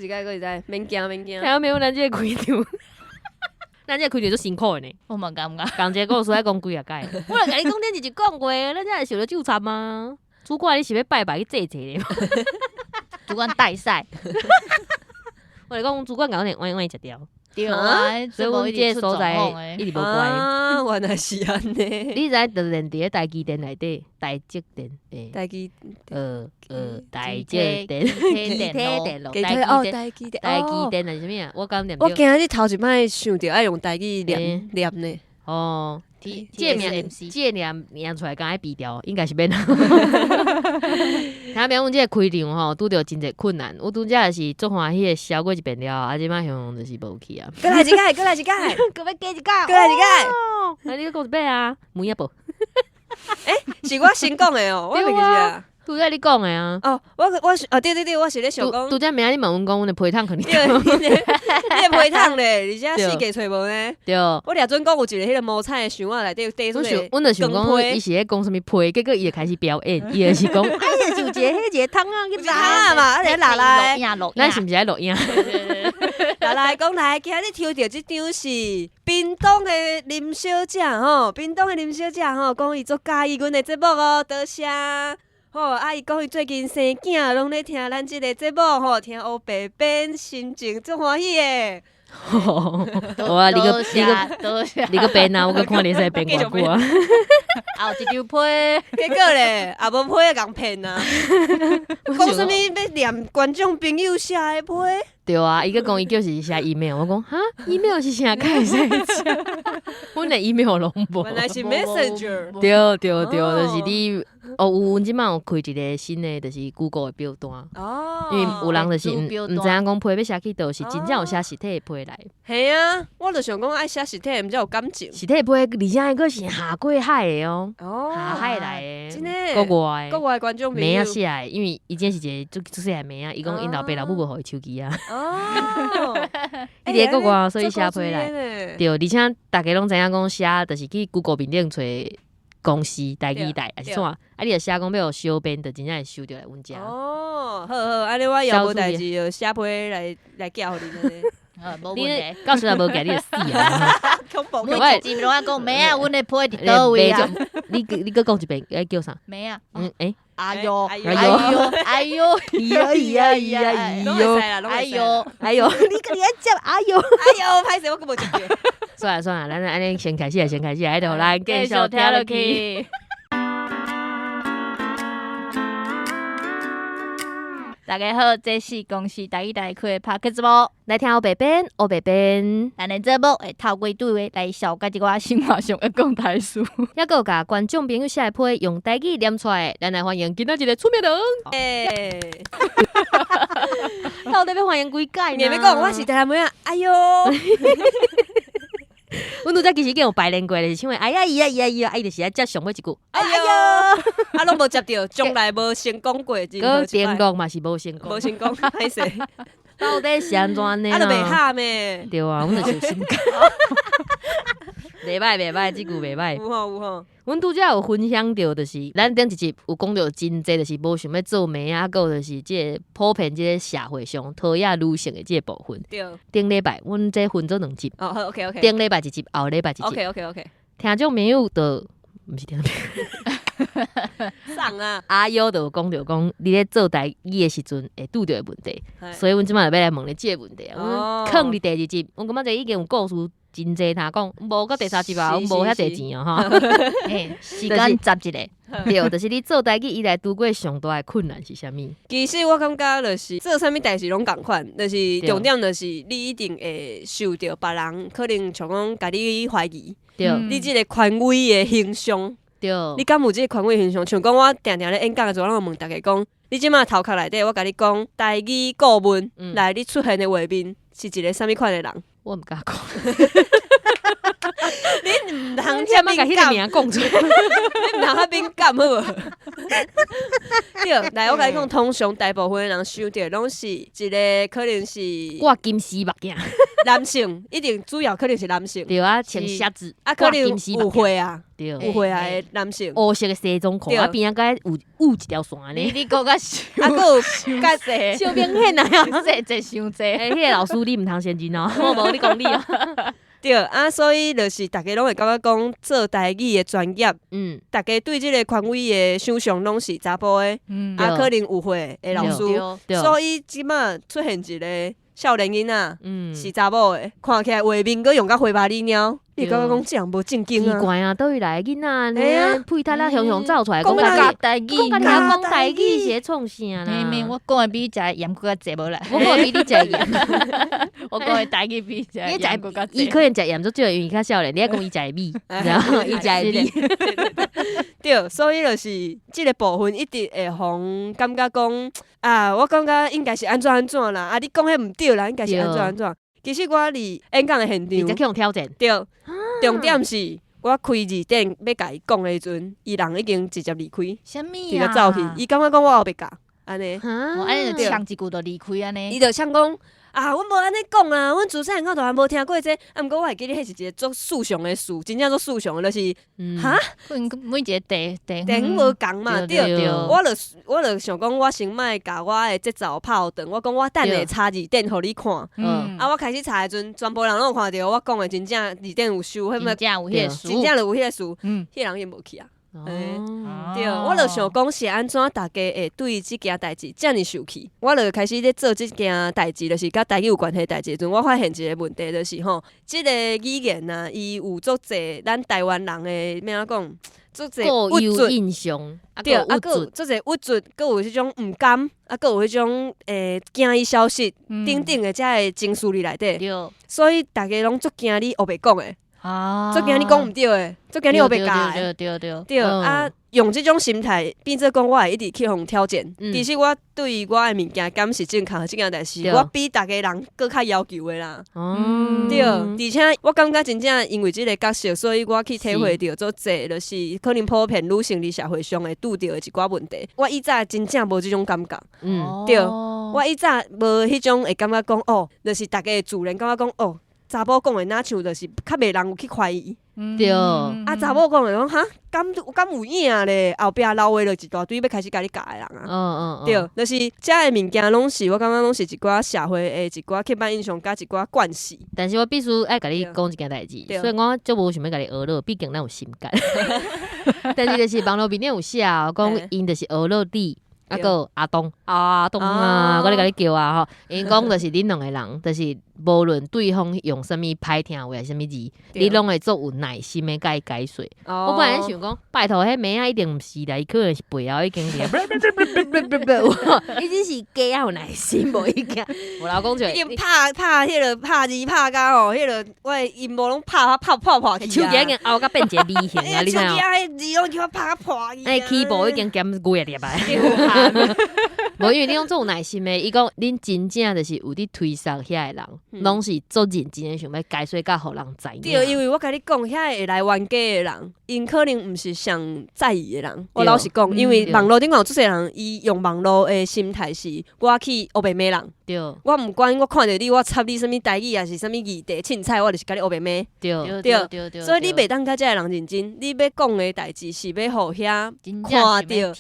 一擺，閣一擺，免驚免驚。聽沒有咱這個開場，咱這個開場足辛苦的呢。我嘛感覺。仝一個故事愛講幾仔擺，我來共你講頂一集講過，咱才會受著糾纏嗎？主管，你是欲拜拜去祭祭咧？主管帶賽。我來講，主管共阮會歪歪食掉。對啊，所以阮這個所在一直無乖。啊，原來是按呢。你知影就連佇咧台積電內底，台積電，欸，台積，台積電，機體電路，哦，台積電，台積電還是啥物啊？我敢念。我今日頭一擺想著愛用台語念念呢。哦，這名這名念出來敢愛斃掉，應該是免。聽明阮這個開場吼，拄著真濟困難。我拄才是足歡喜的燒過一遍了，啊，這擺雄雄就是無去啊。閣來一擺，閣來一擺，閣欲加一擺，閣來一擺。啊，你閣講一擺啊？問也無。欸，是我先講的哦，我袂記啊。拄才你講的啊。哦，我我是哦，對對對，我是咧想講。拄才明仔你問阮講，阮的批桶囥佇佗。你的批桶咧，而且四界揣無呢。對。我掠準講有一個彼個五彩的箱仔內底底出來。阮就想講，伊是咧講啥物批，結果伊就開始表演，伊就是講，哎呀，就一個彼一個桶仔去拿嘛，啊，咧拿來。咱是毋是愛錄影？拿來講來，今日抽著這張是屏東的林小姐吼，屏東的林小姐吼，講伊足佮意阮的節目哦，多謝。吼，啊！伊講伊最近生囝，攏咧聽咱這個節目吼，聽烏白編，心情足歡喜的。哇！你閣你閣你閣編啊！我閣看你會使編偌久啊？後一張批，結果咧，也無批會共騙啊！講啥物欲念觀眾朋友寫的批？對啊，伊閣講伊叫是寫 email，我講哈，email 是啥？敢會使寫？阮的 email 攏無。原來是 Messenger。對對對，就是你哦，有阮這擺有開一個新的，就是 Google 的表單。哦。因為有人就是毋毋知影講批欲寫去佗，是真正有寫實體的批來。嘿啊，我就想講愛寫實體的，毋才有感情。實體的批，而且還閣是下過海的哦，哦，下海來的，真的，國外國外觀眾朋友妹仔寫的，因為伊這是一個足足細漢妹仔，伊講𪜶老爸老母無予伊手機啊。哦，伊佇咧國外，所以寫批來。對，而且逐家攏知影講寫，就是去 Google 面頂揣公司台語台，抑是創，啊，你若寫講欲予小編，就真正會收著來阮遮。哦，好好，按呢我以後無代誌就寫批來來寄予恁按呢。無問題。到時若無寄你就死啊！恐怖！每一集攏愛講妹仔，阮的批佇佗位啊？你你閣講一遍，愛叫啥？妹仔。嗯，欸。哎喲，哎喲，哎喲，咿呀咿呀咿喲，哎喲，哎喲，你閣愛接哎喲，哎喲，歹勢我閣無接著。算了算了，咱按呢先開始啊，先開始啊，就咱繼續聽落去。大家好，這是公視台語台開的 Podcast 節目，來聽烏白編，烏白編。咱的節目會透過對話來消解一寡生活上的講台詞，抑閣有共觀眾朋友寫的批用台語念出來，咱來歡迎今仔日的出名人。欸，到底欲歡迎幾擺？你欲講，我是台南妹仔，哎喲。阮拄才其實已經有排練過，就是唱的哎呀咿呀咿呀咿呀，啊伊就是愛接上尾一句，哎喲，啊攏無接著，從來無成功過，閣電樂嘛是無成功，無成功，歹勢。到底是按怎呢？啊，就袂喊咩？對啊，阮就是有心肝。袂歹袂歹，這句袂歹。有吼有吼。阮拄才有分享著，就是咱頂一集有講著真濟，就是無想欲做妹仔，閣有就是這個普遍這個社會上討厭女性的這個部分。對。頂禮拜，阮這分做兩集。哦，好，OK OK。頂禮拜一集，後禮拜一集。 OK OK OK。聽眾朋友就毋是聽眾朋友。送啊！阿優就有講著講，你咧做台語的時陣會拄著的問題，所以阮這擺就欲來問你這個問題啊。阮囥佇第二集，阮感覺這已經有故事真濟通講，無到第三集啊，阮無遐濟錢哦哈。時間集一下。對，就是你做台語以來拄過上大的困難是啥物？其實我感覺就是做啥物代誌攏仝款，就是重點就是你一定會受著別人可能像講共你懷疑，你這個權威的形象。你敢有這個權威形象？像講我定定咧演講的時陣，我攏問逐家講，你這馬頭殼內底，我共你講台語顧問來，你出現的畫面是一個啥物款的人？我毋敢講。你毋通遮敏感，名講出來，你毋通遐敏感好無？對，來我共你講，通常大部分的人想著攏是一個可能是掛金絲目鏡，男性，一定主要可能是男性。對啊，穿靴子，啊，可能有掛金絲目鏡，歲啊，對，有歲啊的男性。烏色的西裝褲，啊邊仔閣有有一條線呢，你你閣較傷啊，閣有較濟，傷明顯啊！濟濟傷濟。欸，彼個老師你毋通先進哦，我無咧講你哦。對啊，所以就是逐家攏會感覺講做台語的專業，逐家對這个權威的想像攏是查埔的，啊，可能有歲的老師，所以這馬出現一个少年囡仔，是查某的，看起來畫面閣用甲花巴哩貓，你會感覺講這人無正經啊？奇怪啊，佗位來的囡仔嘿啊呢？屁肽仔雄雄走出來，講講家己台語，講家己曉講台語是咧創啥啦？妹妹，我講的比你食的鹽閣較濟無啦？我講的比你食的鹽，我講的台語比你食的鹽閣較濟。伊可能食鹽足少，因為伊較少年。你愛講伊食的米，然後伊食的米。對，所以就是這个部分一直會予人感覺講啊，我感覺應該是按怎按怎啦，啊，你講彼毋對啦，應該是按怎按怎。其實我佇演講的現場，直接去予挑戰。對，重點是我開字典欲共伊講的時陣，伊人已經直接離開，啥物直接走去。伊感覺講我後白教，按呢。哦，按呢就嗆一句就離開按呢。伊就嗆講啊，阮無按呢講啊，阮自細漢到大漢無聽過這個。啊，毋過我會記得彼是一個足思想的事，真正足思想的，就是哈，可能每一個地地地方無仝嘛，對。對我就想講，我先莫共我的節奏拍斷，我講我等下查字典予你看。啊，我開始查的時陣，全部人攏有看著我講的真正字典有修，彼真正有彼個詞，真正就有彼個詞，彼個人已經無去啊。對，我就想講是按怎逐家會對這件代誌遮爾受氣，我就開始咧做這件代誌，就是佮台語有關係代誌的時陣，我發現一個問題，就是吼，這个語言啊，伊有足濟咱台灣人的，欲按怎講，足濟固有印象，對，啊，閣有足濟鬱卒，閣有彼種毋甘，啊，閣有彼種驚伊消失等等的遮个情緒佇內底，所以逐家攏足驚你烏白講的。足驚你講毋對的，足驚你烏白教的，對對對，對啊，用這種心態變做講，我會一直去予挑戰。其實我對我的物件敢是正確這件代誌，我比逐家人閣較要求的啦。對，而且我感覺真正因為這个角色，所以我去體會著足濟，就是可能普遍女性佇社會上會拄著的一寡問題。我以前真正無這種感覺，對，我以前無彼種會感覺講哦，就是逐家會自然感覺講哦。查某講的若像就是較袂人有去懷疑，對啊，查某講的講哈，敢敢有影咧？後壁留話就一大堆欲開始共你教的人啊，對，就是遮的物件攏是我感覺攏是一寡社會的一寡刻板印象，佮一寡慣勢。但是我必須愛共你講一件代誌，雖然我足無想欲共你學樂，畢竟咱有心結。但是就是網路面頂有寫講𪜶就是學樂你。啊，閣有阿東，阿東啊，我咧共你叫啊吼，𪜶講就是恁兩个人，就是無論對方用啥物歹聽話，抑是啥物字，你攏會足有耐心的共伊解說。我本來想講，拜託，彼妹仔一定毋是啦，伊可能是背後已經佇伊只是加有耐心，無意見。我老公就已經拍拍彼个拍字拍甲吼，彼个我的音波攏拍甲泡泡破去手機已經拗甲變一个 V 型啊，你知無？手機仔彼字攏叫我拍甲破去。那起步已經減幾仔粒啊。無，因為你講足有耐心的，伊講恁真正就是有佇推捒遐的人，攏是足認真的想欲解說甲予人知影。對，因為我共你講，遐會來冤家的人，𪜶可能毋是上在意的人。我老實講，因為網路頂懸有足濟人，伊用網路的心態是，我去烏白罵人。對，我毋管，我看著你，我插你啥物台語，抑是啥物議題凊彩，我就是共你烏白罵。對對，所以你袂當共這个人認真，你欲講的代誌是欲予遐看著、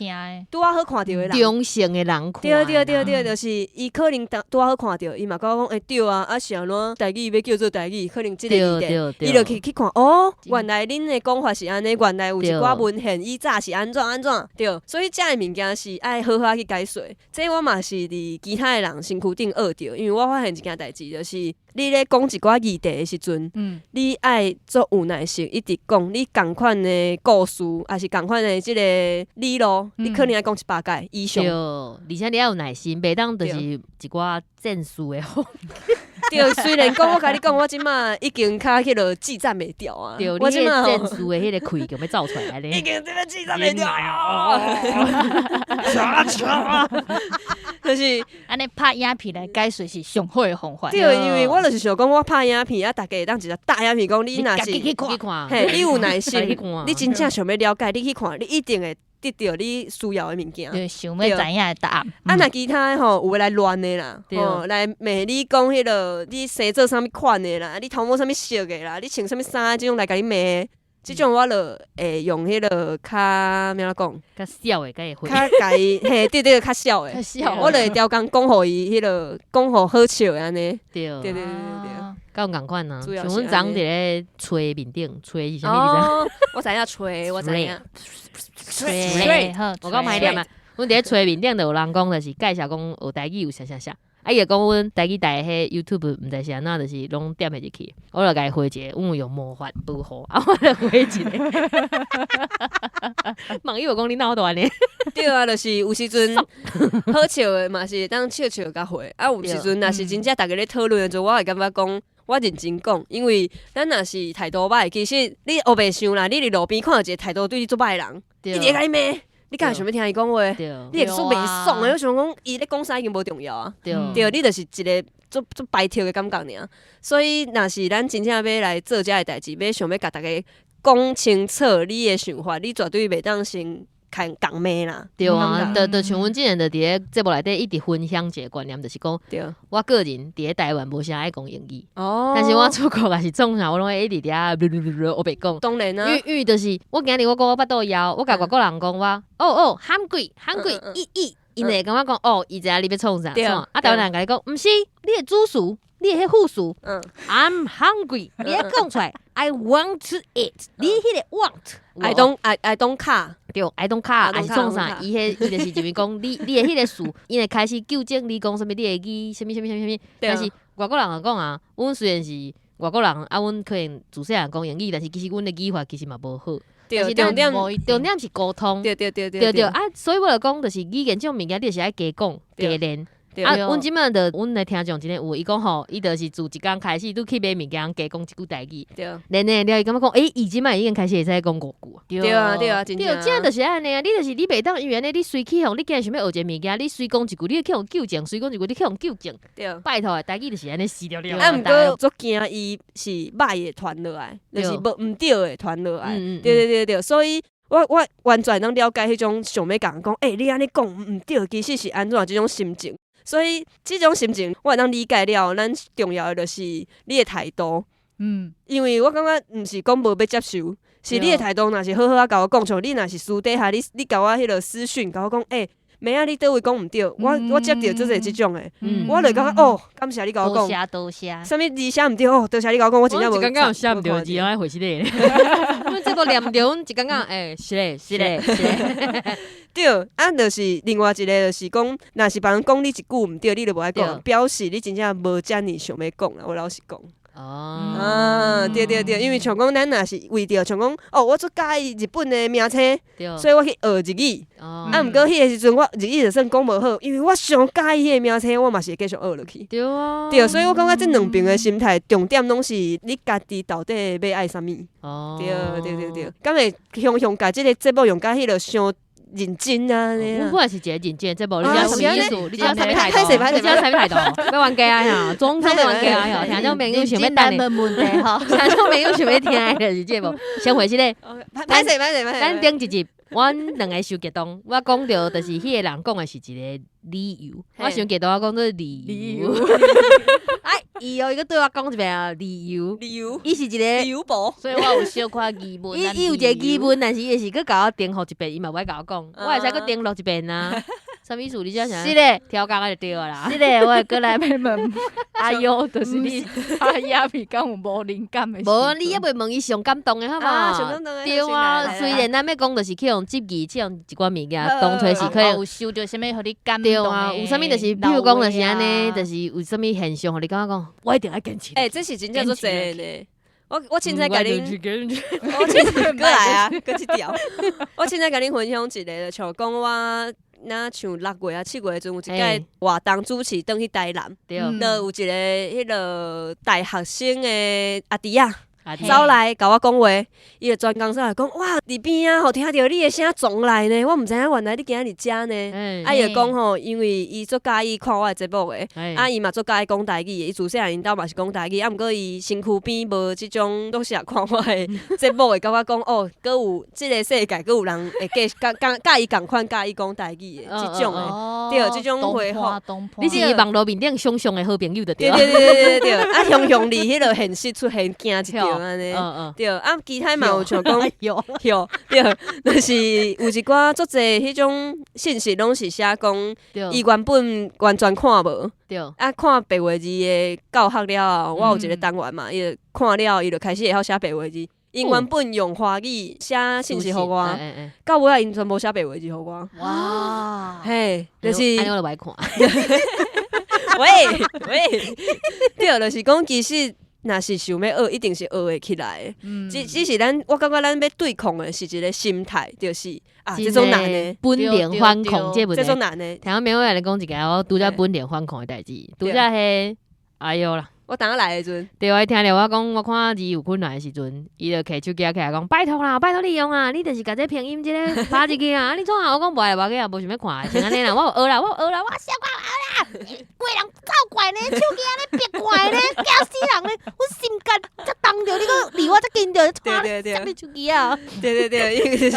拄仔好看著的人，中性的人看。對對對對，就是伊可能拄仔好看著，伊嘛感覺講欸對啊，啊是按怎台語欲叫做台語，可能這个議題，伊就去去看哦，原來恁的講法是按呢，原來有一寡文獻以早是按怎按怎，對，所以這个物件是愛好好去解說。這我嘛是佇其他的人身軀頂學著，因為我發現一件代誌，就是你咧講一寡議題的時陣，你愛足有耐心，一直講你仝款的故事，抑是仝款的這个理路，你可能愛講100擺以上。對，而且你愛有耐心，袂當就是一寡戰術的方。對，雖然講我共你講，我這馬已經較彼个氣戰袂掉啊。對，我這馬戰術的彼个氣就欲走出來咧。已經這個氣戰袂掉啊！就是按呢拍影片來解說是上好的方法。對，因為我就是想講，我拍影片啊，逐家會當一個大影片講，你若是去看，嘿，你有耐心，你真正想欲了解，你去看，你一定會。得著你需要的物件。對，想欲知影的答案。啊，若其他的吼，有的來亂的啦，吼，來罵你講彼個你生做啥物款的啦，你頭毛啥物色的啦，你穿啥物衫，這種來共你罵，這種我就會用彼個較欲按怎講，較痟的，共伊回。較共伊嘿，對對，較痟的，較痟。我就會刁工講予伊彼個講予好笑的按呢。對對對對對。敢有仝款啊？像阮昨昏佇咧揣面頂，揣是啥物？你知？哦，我知影揣，我知影。揣，我講歹念啊！阮佇咧揣面頂，就有人講，就是介紹講學台語有啥啥啥。啊，伊就講阮台語台彼 YouTube 毋知是按怎，就是攏點袂入去。我就共伊回一个，阮有用魔法保護，啊，我就回一个。網友講你哪有按呢？對啊，就是有時陣好笑的嘛是會當笑笑共回，啊，有時陣若是真正逐家咧討論的時陣，我會感覺講。我認真講，因為咱若是態度歹，其實你烏白想啦，你佇路邊看著一個態度對你足歹的人，伊會共你罵，你敢會想欲聽伊講話？你會足袂爽的，我想講伊咧講啥已經無重要啊。對，你就是一個足足排斥的感覺爾。所以，若是咱真正欲來做這个代誌，欲想欲共逐家講清楚你的想法，你絕對袂當先共罵啦。對啊，就像阮之前就佇咧節目內底一直分享一個觀念，就是講，我個人佇咧台灣無啥愛講英語，但是我出國若是創啥，我攏會一直佇遐烏白講。當然啊，因為就是我今日我講我腹肚枵，我共外國人講我，哦哦，hungry hungry，eat eat，𪜶會感覺講哦，伊知影你欲創啥，啊，台灣人共你講，毋是，你的主詞，你的彼副詞，I'm hungry，你愛講出來，I want to eat，你彼个 want，愛當卡，對，愛當卡，還是創啥？伊彼伊就是就是講，你的彼个詞，𪜶會開始糾正你講啥物，你的語啥物啥物啥物啥物。但是外國人就講啊，阮雖然是外國人，啊，阮可能自細漢講英語，但是其實阮的語法其實嘛無好。對，重點重點是溝通。對對對對對啊，所以我就講，就是語言這種物件，你就是愛加講加練。啊，阮這擺就阮的聽眾真的有，伊講吼，伊就是自一工開始，拄去買物件，加講一句台語。練練了，伊感覺講，欸，伊這擺已經開始會使講五句。對啊對啊，對，這就是按呢啊！你就是你袂當因為按呢，你隨去予，你今日想欲學一个物件，你隨講一句，你會去予糾正；隨講一句，你去予糾正。拜託的，台語就是按呢死了了。啊，毋過足驚伊是歹的傳落來，就是無毋對的傳落來。對對對對，所以。我完全能了解彼種想欲共人講，欸，你按呢講毋對，其實是按怎這種心情。所以這種心情我會當理解了。咱重要的就是你的態度。因為我感覺毋是講無欲接受，是你的態度若是好好仔共我講，像你若是私底下你共我彼个私訊，共我講，欸，妹仔你佗位講毋對，我接著足濟這種的，我就感覺哦，感謝你共我講。多謝多謝。啥物字寫毋對哦，多謝你共我講，我真正無。一工有寫毋對字，愛回這个。阮這個念毋對，阮一工欸，是咧是咧是咧。對，啊，就是另外一个就是講，若是別人講你一句毋對，你就無愛講，表示你真正無遮爾想欲講啦。我老實講。啊，對對對，因為像講咱若是為著像講，哦，我足佮意日本的名車，所以我去學日語。啊，毋過彼个時陣我日語就算講無好，因為我上佮意彼個名車，我嘛是會繼續學落去。對啊。對，所以我感覺這兩邊的心態，重點攏是你家己到底欲愛啥物。對對對對，敢會雄雄共這个節目用共彼个傷認真啊！阮本來是一個認真的節目，你知啥物意思？你知啥物態度？你知啥物態度？欲冤家啊！總統欲冤家啊！聽眾朋友想欲等的，問題吼，聽眾朋友想欲聽的就是這無。先回這個，歹勢歹勢歹勢。咱頂一集，阮兩个傷激動，我講著就是彼个人講的是一個理由，我傷激動，我講做理由。哎，伊哦，伊閣對我講一遍啊，理由，理由，伊是一個理由婆，所以我有小可疑問。伊有一個疑問，但是伊是閣共我重複一遍，伊嘛無愛共我講，我會使閣重錄一遍啊。啥物意思？你這啥？是咧，調工就對啦。是咧，我會閣來欲問阿優，就是你阿亞皮敢有無靈感的？無，你猶未問伊上感動的，好無？上感動的。對啊，雖然咱欲講，就是去予質疑，去予一寡物件，當初是可能有受著啥物予你感動？對啊，有啥物就是，比如講就是按呢，就是有啥物現象，予你感覺講，我一定愛堅持。欸，這是真正足濟的呢。我凊彩共恁，我凊彩閣來啊，閣這條。我凊彩共恁分享一个，像講我。若像6月啊7月的時陣，有一屆活動主持轉去台南，就有一个彼个大學生的阿弟仔，走來共我講話，伊就專工走來講，哇，佇邊仔吼聽著你的聲傱來呢，我毋知影原來你今仔佇遮呢。啊，伊就講吼，因為伊足佮意看我的節目的，啊，伊嘛足佮意講台語的，伊自細漢𪜶兜嘛是講台語，啊，毋過伊身軀邊無這種攏是看我的節目會感覺講哦，閣有這个世界閣有人會繼續佮伊仝款佮意講台語的這種的，對，這種回復。你是伊網路面頂想像的好朋友就對。對對對對對，啊，雄雄佇彼个現實出現驚一著按呢，對，啊，其他嘛有像講，對，就是有一寡足濟彼種信息攏是寫講，伊原本完全看無，啊，看白話字的教學了後，我有一個單元嘛，伊就看了，伊就開始會曉寫白話字。𪜶原本用華語寫信息予我，到尾仔𪜶全部寫白話字予我。哇！嘿，就是。按呢我就無愛看。喂喂，對，就是講其實若是想欲學，一定是學會起來的。只是咱，我感覺咱欲對抗的是一個心態，就是啊，這種難的本能反抗這問題。這種難的。聽講明偉來講一個我拄則本能反抗的代誌，拄則彼，哎喲啦。我當下來的時陣，對，伊聽著我講，我看字有困難的時陣，伊就提手機起來講：拜託啦，拜託你用啊，你就是共這拼音這个拍入去啊，啊你創啥？我講無愛無愛啊，無想欲看，像按呢啦，我有學啦，我有學啦，我小可學啦，規人走過來呢，手機按呢爿過來呢，驚死人呢，我心肝才動著，你閣離我遮近著，對對對，你手機啊，對對對，因為是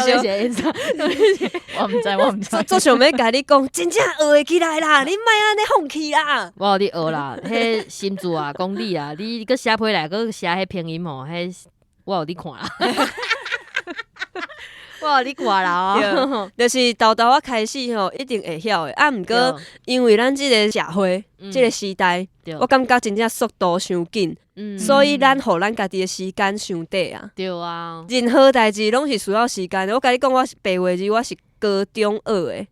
我毋知，我毋知，足想欲共你講，真正學會起來啦，你莫按呢放棄啦。我有咧學啦，彼心智啊。講你啊，你閣寫批來，閣寫彼拼音吼，彼我有咧看啦，我有咧看啦哦。就是沓沓仔開始吼，一定會曉的。啊，毋過因為咱這个社會，這个時代，我感覺真正速度傷緊，所以咱予咱家己的時間傷短啊。對啊，任何代誌攏是需要時間的。我共你講，我是白話字，我是高中學的。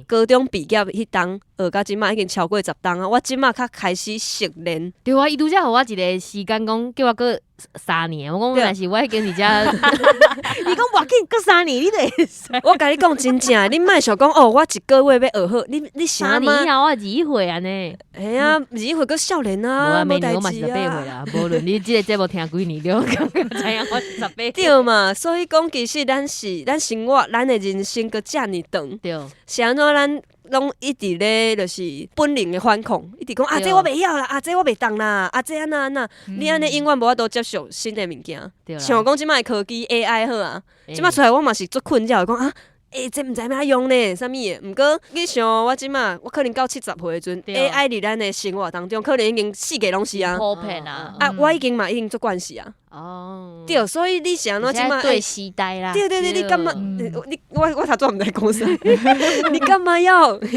高中畢業彼冬學到這馬已經超過10冬啊！我這馬才開始熟練。對啊，伊拄則予我一個時間，講叫我閣3年。我講若是我已經佇遮，伊講無要緊，閣三年你就會使。我共你講真正，你莫想講哦，我一個月欲學好，你三年以後我21歲按呢。嘿啊，21歲閣少年啊，無代志啊。我嘛是18歲啦，無論你這个節目聽幾年，你感覺知影我是18歲。對嘛，所以講其實咱是咱生活，咱的人生閣遮爾長。對。是按怎咱攏一直咧，就是本能的反抗，一直講啊，這我袂曉啦，啊，這我袂當啦，啊，這按怎按怎，你按呢永遠無法度接受新的物件。像講這擺科技 AI 好啊，這擺出來我嘛是足困擾，講啊，欸，這毋知欲按怎用呢，啥物的。毋過你想我這擺，我可能到70歲的時陣，AI 佇咱的生活當中，可能已經四界攏是啊。普遍啊。啊，我已經嘛已經足慣勢啊。哦，對，所以你是按怎這擺對時代啦？對對對，你幹嘛？你我頭拄毋知講啥？你幹嘛要？你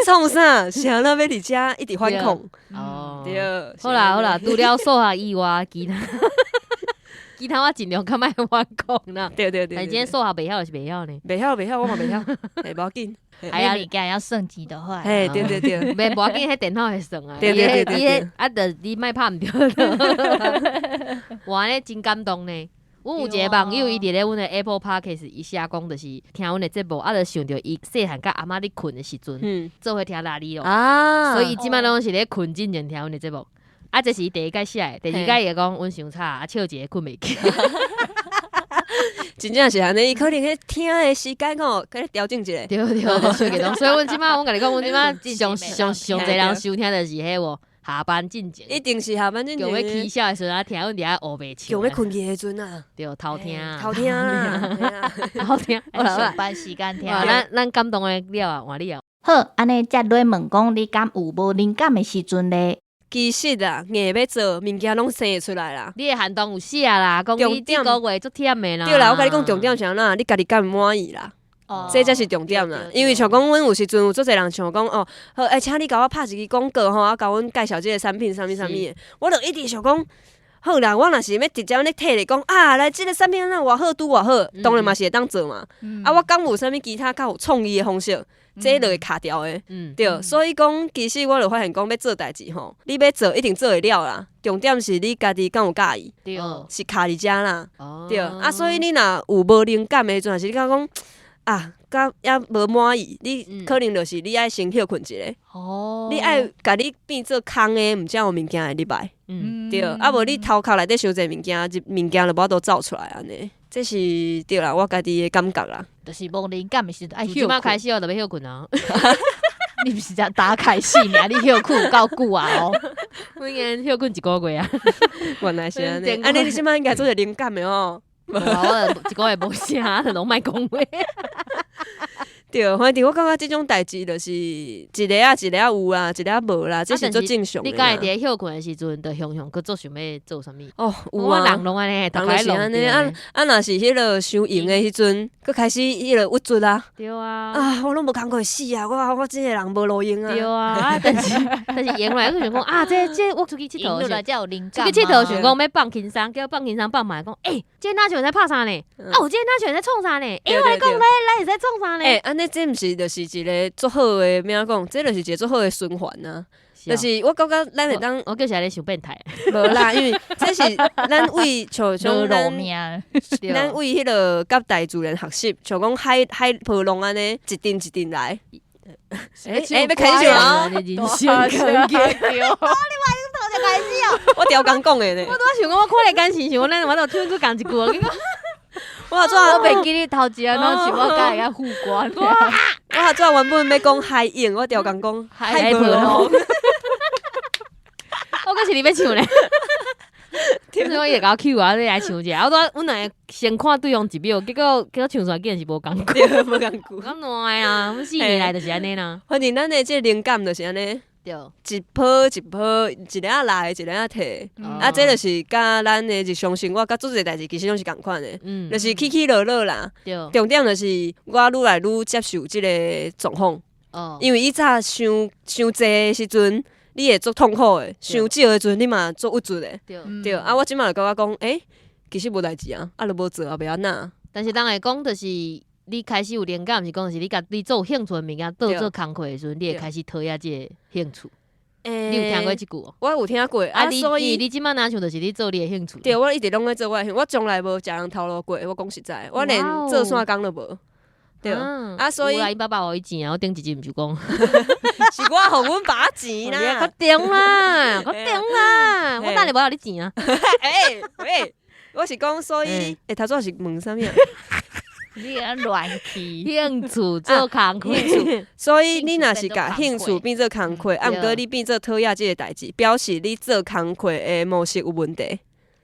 創啥？是按怎欲佇遮一直反抗？哦，對。好啦好啦，除了數學以外，其他我盡量較莫反抗啦。對對對。但今天數學袂曉就是袂曉呢？袂曉袂曉，我嘛袂曉。欸，無要緊。哎呀，物件要升級的話，嘿，對對對，袂無要緊，彼電腦會算啊。對對對對，啊，就你莫拍毋著。我按呢真感動呢。阮有一個網友，伊佇咧阮的 Apple Podcast，伊寫講就是聽阮的節目，啊，就想著伊細漢佮阿嬤咧睏的時陣，做伙聽拉里咯。啊，所以伊這擺攏是咧睏進前聽阮的節目。啊，這是伊第一擺寫的，第二擺伊會講阮傷早，啊，笑一下睏袂去。真正是按呢，伊可能彼聽的時間吼，佮你調整一下。對對對，所以阮這擺，阮共你講，阮這擺上上上濟人收聽就是彼無下班進前，一定是下班進前。強欲起痟的時陣啊，聽阮佇遐烏白笑。強欲睏去的時陣啊，對，偷聽，偷聽啊，偷聽。上班時間聽。咱感動的了啊，換你啊。好，按呢接落問講，你敢有無靈感的時陣咧？其實啊，硬欲做，物件攏生會出來啦。你的限動有寫啦，講你這個月足忝的啦。對啦，我共你講重點是按怎，你家己敢會滿意啦？哦，這才是重點啦。因為像講，阮有時陣有足濟人想講哦，好，欸，請你共我拍一支廣告吼，啊，共阮介紹這个產品，啥物啥物的，我就一直想講，好啦，我若是欲直接按呢提咧講啊，來這个產品按怎偌好，拄偌好，當然嘛是會當做嘛。啊，我敢有啥物其他較有創意的方式？這就會卡掉的，對，所以講，其實我就發現講，欲做代誌吼，你欲做一定做會了啦。重點是你家己敢有佮意，是卡佇遮啦，對。啊，所以你若有無靈感的時陣，是你感覺講啊，佮猶無滿意，你可能就是你愛先歇睏一下。你愛共你變做空的，毋才有物件會入來。對，啊無你頭殼內底傷濟物件，一物件就無法度走出來按呢。這是對啦，我家己的感覺啦。就是無靈感的時陣愛這擺歇睏。開始我就欲歇睏啊。你毋是才打開始爾，你歇睏有夠久啊哦。我已經歇睏一個月啊。原來是按呢，頂按呢你這擺應該做一個靈感的吼。無啊，我一個月無啥，就攏莫講話。對，反正我感覺這種代誌就是一个仔一个仔有啦，一个仔無啦，這是足正常的你敢會啦。佇咧歇睏的時陣，就雄雄閣足想欲做啥物？哦，有我啊，人攏按呢，人逐個就是按呢，啊啊，若是彼个傷閒的彼陣，閣開始彼个鬱卒啊。對啊。啊，我攏無工課死啊！我這個人無路用啊。對啊，啊，但是閒落來，閣想講啊，這我出去𨑨迌閒落來才有靈出感。去𨑨迌想講欲放輕鬆，結果放輕鬆放慢，講欸，這若像在拍啥呢？嗯啊，有這若像在創啥呢？欸，我來講，咱會使創啥呢？欸，按呢這毋是就是一個足好的，欲按怎講？這就是一個足好的循環啊。就是我感覺咱會當我就是按呢想變態。無啦，因為這是咱為像像咱咱為彼个佮大自然學習，像講海海波浪按呢，一陣一陣來。欸欸，欲開始啊！人生坑對。你嘛用頭就開始哦！我超工講的呢。我拄仔想講，我看你眼神，想講咱我都唱出仝一句啊！結果我拄我袂記你頭一個攏是我佮伊較副官。我拄仔原本欲講海湧，我超工講海波浪。我閣是你欲唱咧。所以伊會共我 cue 啊，你來唱一下。我拄仔阮兩个先看對方一秒，結果唱出來竟然是無仝句。對，無仝句。咁爛啊！阮4年來就是按呢啦。反正咱的這個靈感就是按呢。對，一波一波，一个仔來，一个仔退。啊，這就是佮咱的日常生活，佮足濟代誌其實攏是仝款的，就是起起落落啦。重點就是我愈來愈接受這個狀況，因為以早傷傷濟的時陣，你會足痛苦的；傷少的時陣，你嘛足鬱卒的。對，啊，我這擺就感覺講，欸，其實無代誌啊，啊，就無做也袂按怎。但是人會講，就是你開始有靈感，毋是講是你共你做有興趣的物件，當做工課的時陣，你會開始討厭這個興趣。你有聽過這句無？我有聽過。啊，所以你這擺若像就是你做你的興趣。對，我一直攏咧做我的興趣，我從來無食人頭路過。我講實在，我連做散工都無。對，啊，所以有啦，𪜶爸爸予伊錢啊，我頂一集毋是講，是我予阮爸錢啦，較重啦，較重啦，我等下無予你錢啊。欸喂，我是講，所以，欸，頭拄是問啥物啊？你按亂去，興趣做工課，所以你若是共興趣變做工課，啊，毋過你變做討厭這個代誌，表示你做工課的模式有問題。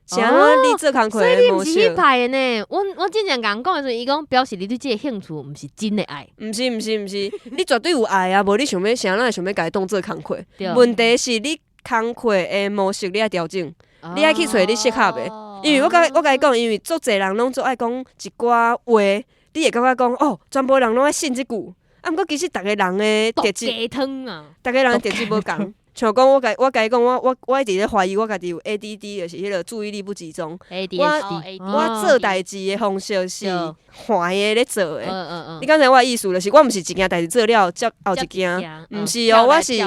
是按怎你做工課的模式？所以你毋是彼派的呢？我之前共人講的時陣，伊講表示你對這个興趣毋是真的愛。毋是毋是毋是，你絕對有愛啊！無你想欲啥，哪會想欲共伊當做工課？問題是你工課的模式你愛調整，你愛去揣你適合的。因為我共你講，因為足濟人攏足愛講一寡話，你會感覺講哦，全部人攏愛信這句。啊，毋過其實逐个人的特質，逐个人的特質無仝。像講我共伊講，我一直咧懷疑我家己有 ADD，就是彼个注意力不集中。 ADHD。我做代誌的方式是緩的咧做的。你敢知影我的意思？就是我毋是一件代誌做了，接後一件，毋是哦，我是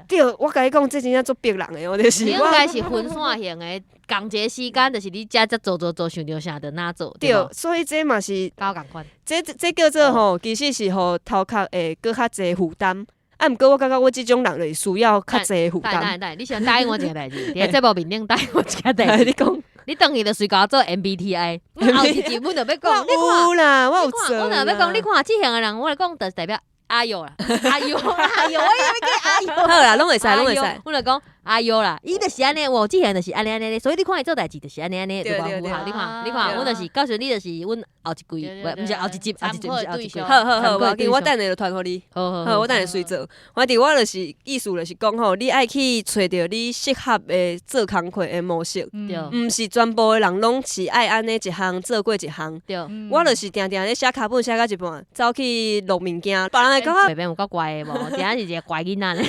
對，我共你講，這真正足逼人的，我就是。你應該是分散型的，仝一个時間，就是你遮遮做做做，想著啥就哪做。對，所以這嘛是，佮我仝款。這叫做吼，其實是予頭殼會閣較濟負擔。啊，毋過我感覺我這種人就是需要較濟負擔。等等，你先答應我一個代誌，佇節目面頂答應我一個代誌。你講，你轉去就隨共我做 MBTI。後一集阮就欲講，有啦，我有做。我若欲講，你看這型的人，我來講就是代表阿友啦，阿友，阿友，我欲叫阿友。好啦，攏會使，攏會使。我就講阿友啦，伊就是按呢，我這型就是按呢按呢，所以你看伊做代誌就是按呢按呢，就偌符合。你看，你看，阮就是到時你就是阮後一季，毋是後一集，後一集，毋是後一季。好好好，無要緊，我等下就傳予你。好，好，我等下隨做。反正我就是意思就是講吼，你愛去揣著你適合的做工課的模式，毋是全部的人攏是愛按呢一項做過一項。我就是定定咧寫腳本寫到一半，走去錄物件，別人會感覺白有夠乖的無？真正是一個乖囡仔呢。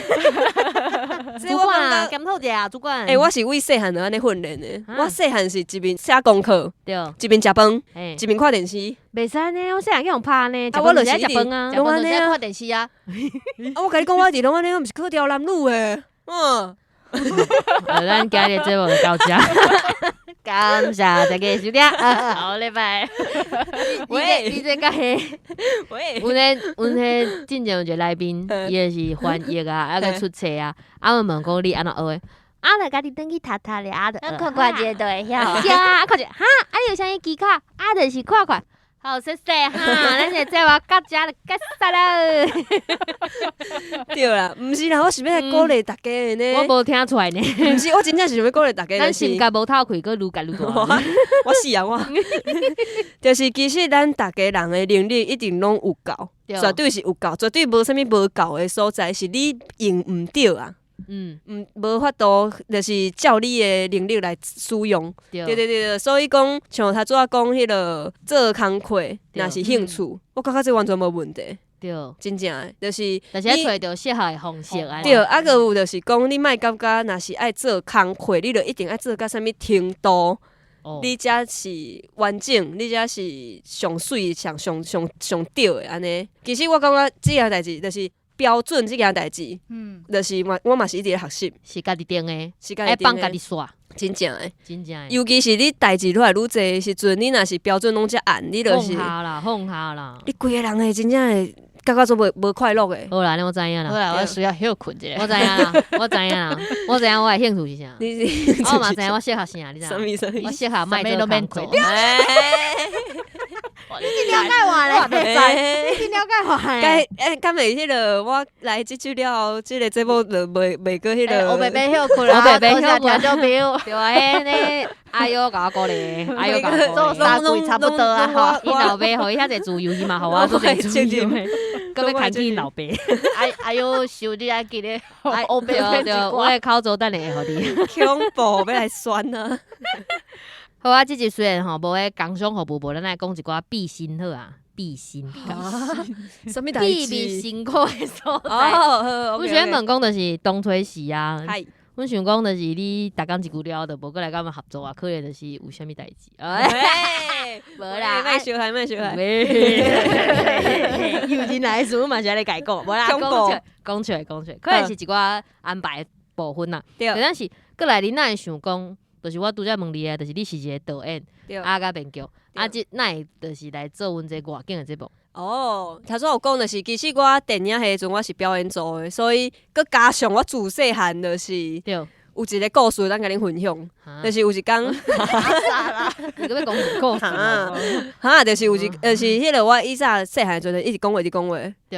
主管檢討一下，主管。欸，我是為細漢就按呢訓練的。我細漢是一面寫功課，一面食飯，一面看電視。袂使呢，我細漢去予拍呢。啊，我就是食飯啊，攏按呢看電視啊。啊，我共你講，我一直攏按呢，我毋是考刁男女的。嗯。咱今日節目就到這。感謝大家收聽。好禮拜。喂，你這個彼，喂，阮彼進前有一個來賓，伊就是翻譯啊，啊閣出冊啊，啊阮問講你按怎學的？啊，就家己轉去讀讀咧，啊就看看者就會曉。對啊，啊看者哈，啊你有啥物技巧？啊就是看看。好，謝謝哈，咱這節目到這就結束了。對啦，毋是啦，我是欲來鼓勵大家的呢。我無聽出來呢。毋是，我真正是想欲鼓勵大家。咱心肝無透氣，閣愈結愈大。我死啊我！就是其實咱逐家人的能力一定攏有夠，絕對是有夠，絕對無啥物無夠的所在，是你用毋著啊。毋無法度，就是照你的能力來使用。對對對對，所以講，像頭拄仔講彼個做工課，若是興趣，我感覺這完全無問題。真正的，就是，但是愛揣著適合的方式。對，啊，閣有就是講，你莫感覺若是愛做工課，你就一定愛做到啥物程度，你才是完整，你才是上媠、上上上上對的按呢。其實我感覺這件代誌就是。標準這件代誌，就是我嘛是一直咧學習，是家己定的，是家己定的，愛放家己煞，真正的，真正的。尤其是你代誌愈來愈濟的時陣，你若是標準攏遮按，你就是放下啦，放下啦。你規个人會真正會感覺做無快樂的。好啦，按呢我知影啦。好啦，我需要歇睏一下。我知影啦，我知影啦，我知影我的興趣是啥。你我嘛知影我適合啥，你知影？啥物我適合莫做工課。你真了解我咧，你真了解我咧。該欸，敢會彼個我來這集了後，這個節目就袂閣彼個。我白白歇睏啦，我白白歇睏。聽眾朋友。對啊，彼个阿優共我鼓勵，阿優共我做三季差不多啊。吼，伊老爸予伊遐濟自由，伊嘛予我做濟自由。閣欲牽起𪜶老爸。阿優收你愛記得。對對，我的口座等下會予你。恐怖，欲來酸啊！好啊，這集雖然吼無彼工商服務，無咱來講一寡秘辛好啊，秘辛。啥物代志？秘密辛苦的所在。阮想欲問講，就是當初時啊，阮想講就是你逐工一句了後，就無閣來佮阮合作啊，可能就是有啥物代誌。無啦，莫相害，莫相害。有人來的時陣嘛是按呢共伊講，無啦，講出來，講出來，講出來，可能是一寡安排的部分啦。對。但是閣來，你哪會想講？就是我拄才問你的，就是你是一個導演，啊佮編劇，啊這哪會就是來做阮這外景的節目？哦，頭先有講就是，其實我電影彼陣我是表演組的，所以閣加上我自細漢就是有一個故事，咱共恁分享，就是有一工，你閣欲講什麼故事？哈，就是有一，就是彼個我以前細漢的時陣，一直講話，一直講話，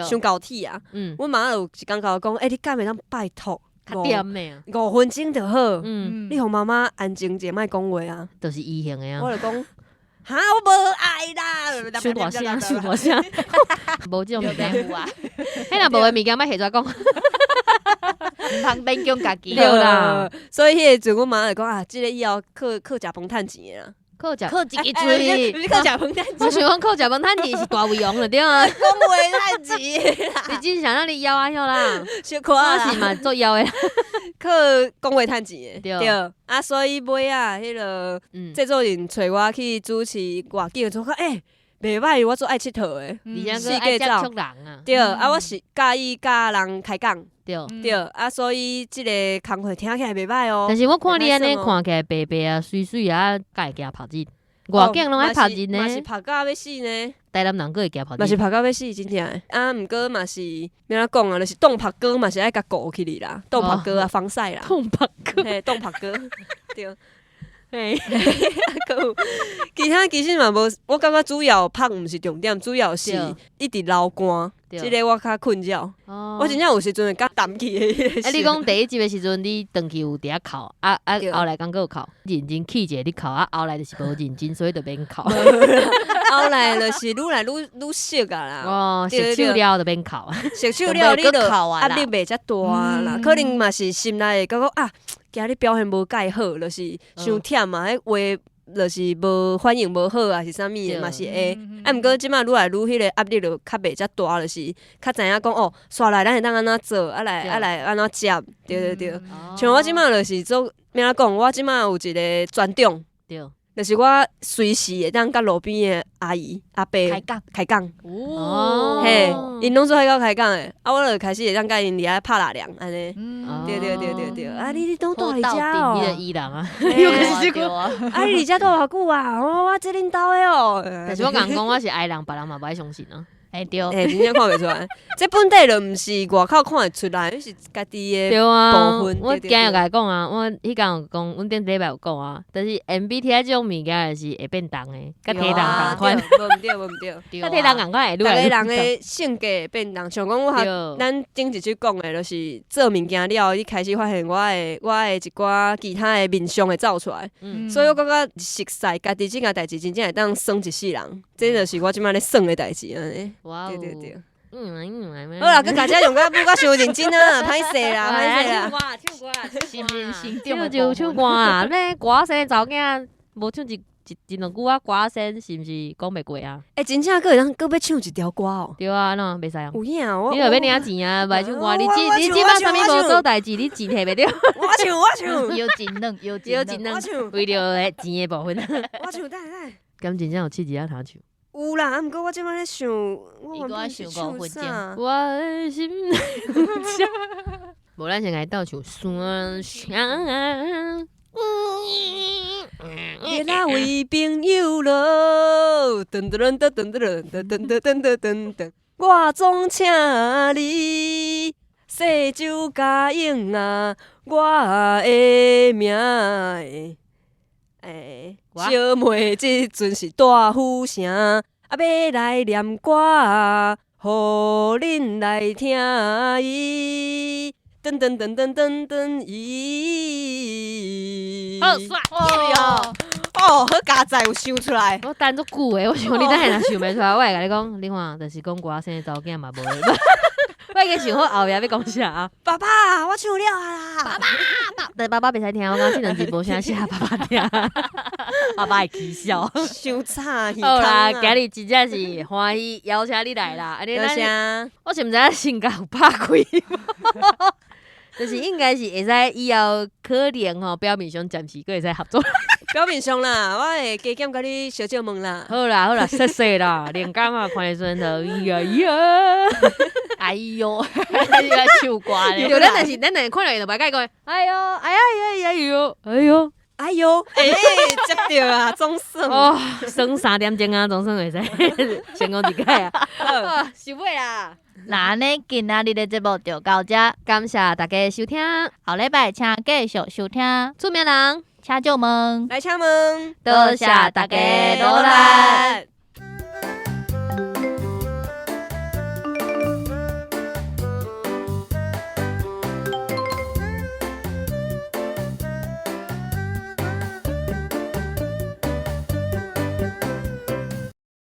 傷厚鐵啊。阮媽有一工共我講，欸，你敢會當拜託？較恬的啊，5分鐘就好。你予媽媽安靜者，莫講話啊。就是伊型的啊。我就講，哈，我無愛啦。傷大聲，傷大聲。無這種物件有啊。彼若無的物件，莫提出來講。毋通勉強家己。對啦。所以彼个陣，阮媽就講啊，這个以後靠靠食飯趁錢的啦。靠食，靠一个喙，毋是靠食飯趁錢。我想講靠食飯趁錢是大胃王了對啊。講話趁錢。你真想讓你枵啊曉啦？小可啊。我是嘛做枵的。靠講話趁錢的。對。啊，所以尾仔彼个製作人揣我去主持外景，就講欸，袂䆀，我足愛𨑨迌的，而且閣愛接觸人啊。對，啊，我是佮意佮人開講。對。對，啊，所以這个工課聽起來袂䆀哦。但是我看你按呢看起來白白啊、媠媠啊，敢會驚曝日？外景攏愛曝日呢。嘛是曝甲欲死呢。台南人閣會驚曝日。嘛是曝甲欲死，真正的。啊，毋過嘛是欲按怎講啊？就是擋曝光嘛是愛共顧起來啦，擋曝光啊，防曬啦。擋曝光。嘿，擋曝光。對。嘿，閣有其他其實嘛無，我感覺主要曝毋是重點，主要是一直流汗，這个我較困擾。我真正有時陣會較淡去的。啊，你講第一集的時陣，你轉去有佇遐哭，啊啊，後來敢閣有哭，認真去一下你哭，啊後來就是無認真，所以就免哭。後來就是愈來愈愈熟啊啦。哦，熟手了就免哭。熟手了你就壓力袂遮大啦，可能嘛是心內會感覺啊。今日表現無蓋好，就是傷忝啊！彼話就是無反應無好啊，是啥物的嘛是會。啊，毋過這馬愈來愈彼个壓力就較袂遮大，就是較知影講哦，煞來咱會當按怎做，啊來啊來按怎接，對對對。像我這馬就是做，欲按怎講，我這馬有一个專長。對。就是我隨時會當佮路邊的阿姨阿伯開講，開講，哦，嘿，𪜶攏做愛佮我開講的，啊，我就開始會當佮𪜶佇遐拍拉涼按呢。對對對對對，啊，你攏住佇遮哦，你的伊人啊，又開始這個，啊，你佇遮住偌久啊？我這恁兜的哦。但是我共講，我是 I 人，別人嘛無愛相信啊。欸對，欸，真正看袂出來，這本底就毋是外口看會出來，是家己的部分。我今日有共伊講啊，我彼工有講，阮頂禮拜有講啊，但是 MBTI 這種物件是會變動的，佮體重仝款。無毋對，無毋對，佮體重仝款會愈來逐个人的性格會變動，像講我咱頂一集講的，就是做物件了後，你開始發現我的一寡其他的面相會走出來，所以我感覺熟似家己這件代誌，真正會當耍一世人，這就是我這擺咧耍的代誌按呢。對對對，好啦，閣共遮用甲舞甲傷認真啊，歹勢啦，歹勢啦。唱歌唱歌，心靈成唱就唱歌啊！那歌星查某囝無唱一一一兩句啊，歌星是毋是講袂過啊？欸，真正閣會當閣欲唱一條歌哦。對啊，按怎袂使啊？有影我，你著欲領錢啊，袂唱歌，你這擺啥物無做代誌，你錢摕袂著。我唱我唱，腰真軟，腰真軟，為著錢的部分。我唱，等下等下。敢真正有試一下通唱？有啦，啊，毋過我這擺咧想，我原本是唱啥？我的心內無，咱先來鬥唱山聲。你哪位朋友囉？噔噔噔噔噔噔噔噔噔噔噔，我總請你細酒加飲啊，我的名。欸，小妹這陣是大府城，啊，欲來念歌，予恁來聽伊。噔噔噔噔噔噔，咦！好帥哦！哦，好佳哉有想出來。我等足久的，我想你等下若想袂出來，我會共你講，你看，就是講歌星的查某囝嘛無。我已經想好後壁欲講啥啊！爸爸，我唱了啊啦！爸爸，但爸爸袂使聽，我感覺這兩字無啥適合爸爸聽，爸爸會起笑。傷慘，好啦，今日真正是歡喜邀請你來啦！多謝。我是毋知影性格有拍開，就是應該是會使以後可能吼，表面上暫時閣會使合作。表面上啦，我會加減共你小借問啦。好啦好啦，謝謝啦，連工啊看的時陣就哎呀呀，哎喲，你來唱歌咧。對，咱就是咱就是看著伊就袂共伊講，哎喲，哎呀呀哎喲，哎喲，哎喲，欸，接著啊，總算哦，算3點鐘啊，總算會使成功一擺啊。收尾啦。那按呢，今仔日的節目就到這，感謝大家收聽，後禮拜請繼續收聽。出名人，請借問，來請問，多謝大家努力。